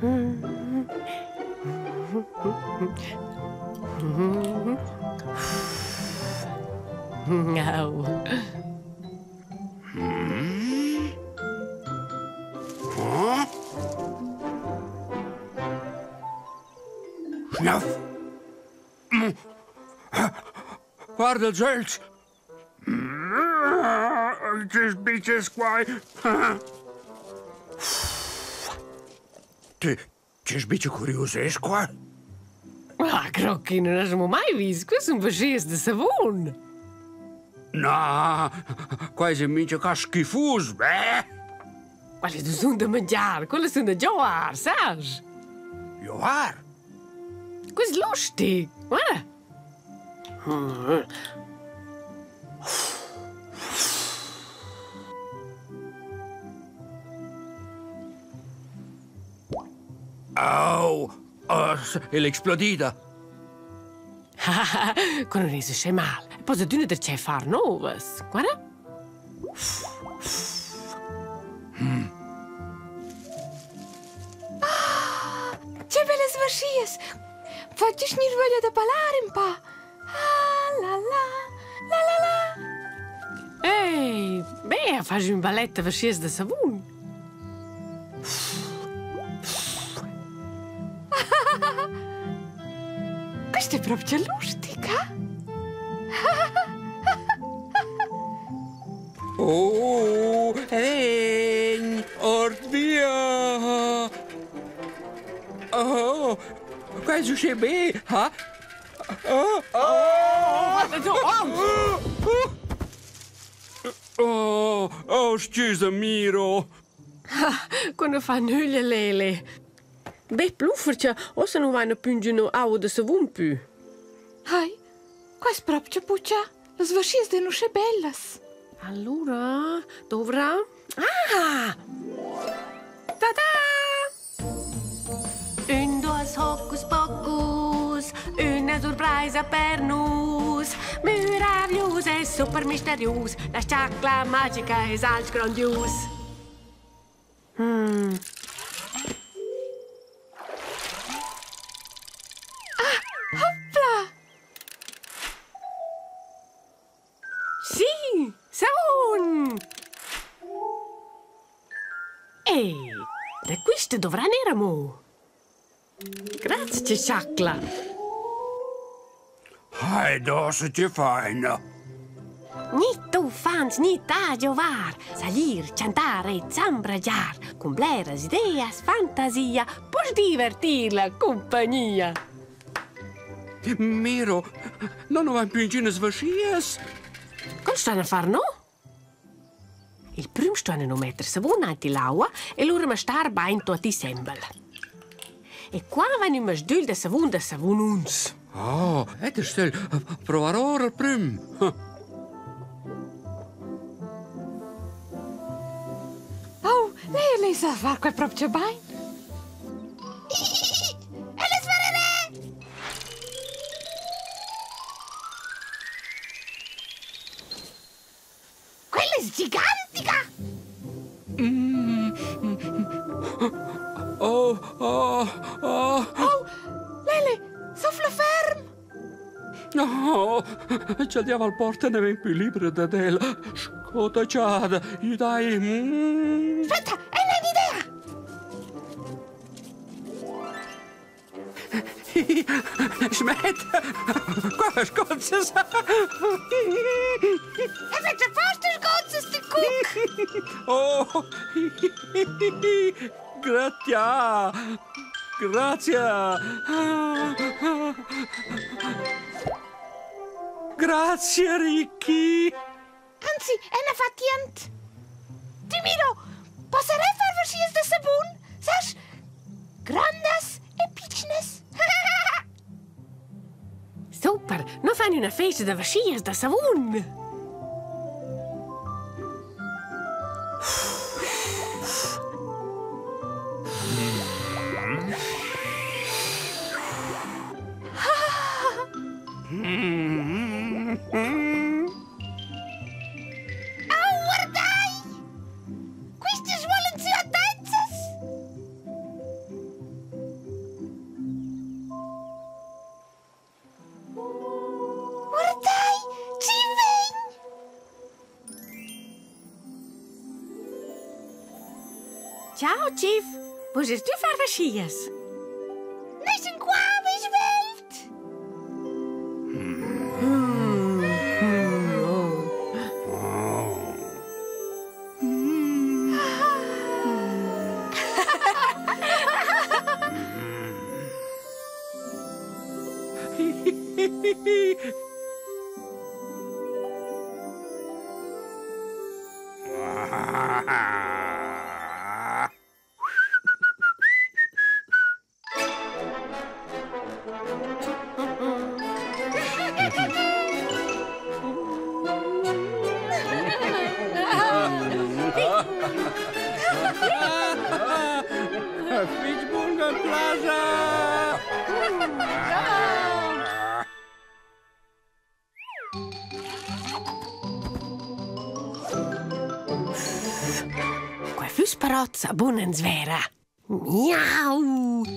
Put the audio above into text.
Au. Schnaff! Guarda els ögls! Che sbitschas quai! Ti, che sbitscha curius es qua? Ah, Crocchi, non has mai vis, quels sun vaschias da savun. Na, quai es in mincha cas schifus, beh! Quelles nu sun da mangiar, quellas sun da giovar, sas? Giovar? Quai es lustig, guarda. Au! El explodida! Quai nun es uschè mal. Poss adüna darcheu far nouvas. Guarda. Ah, che bellas vaschias! Fagisch gnir vöglia da ballar ün pa. Ah, la la, la la la. Ei, beh, fas ün ballet da vaschias da savun. Questa è proprio lustica. Oh, vegn ord via! Oh, quai es uschè be, ha? Oh, oh, oh, oh, oh, scusa, Miro. Quando fa nüglia Lele. Be pluffer cha uossa nu vaina pü ingüna aua da savun pü. Hai, quai es propcha puchà. Las vaschias d'eran uschè bellas. Allura dovrà Ah! Ta-da! Ün duos hocus pocus, üna surpraisa per nus. Meraviglius e super misterius, la chacla magica es alch grondius. Mm. Ah, hoppla! Sì, savun! Ei, da quista dovran eir amo. Grazcha, chacla. Hai dosa che faina. Ni uffants ni da giovar, saglir, chantar e zambragiar, cun bleras ideas, fantasia, poss divertir la cumpagnia. Miro, non ho più ingünas vaschias. Con stan a far no? Il prüm ston no metter savun aint ill'aua e lura masdar bain tuot insembel. E qua vain ün masdügl da savun da savununs. Oh, ed stel provar ora il prüm. Oh, lei lei sa far quai propcha bain. El es varerè! Quella es gigantica! Oh, oh, oh. Oh, Lele, soffla ferm! No, cha'l diavel porta ne vegn pü libra dad el. Scota chada, güdai. Mm. Aspetta, è un'idea! Schmet! Qua scozzas! E fece posto scozzas di cuc! Oh! Gratia! Grazia! Grazie, Ricky! Anzi, ella fa tient. Ti Miro, posserei far vaschias da sabun? Sas, grandas e pitschnas. Super, no fan üna festa da vaschias da savun. Au, guardai! Quistas volan sü attezzas! Ciao, Chief. Vuschest tü far vaschias? Nus in qua, vi svelt! Fitg bun cun plaja! Quai füss però bun in Svera. Miau!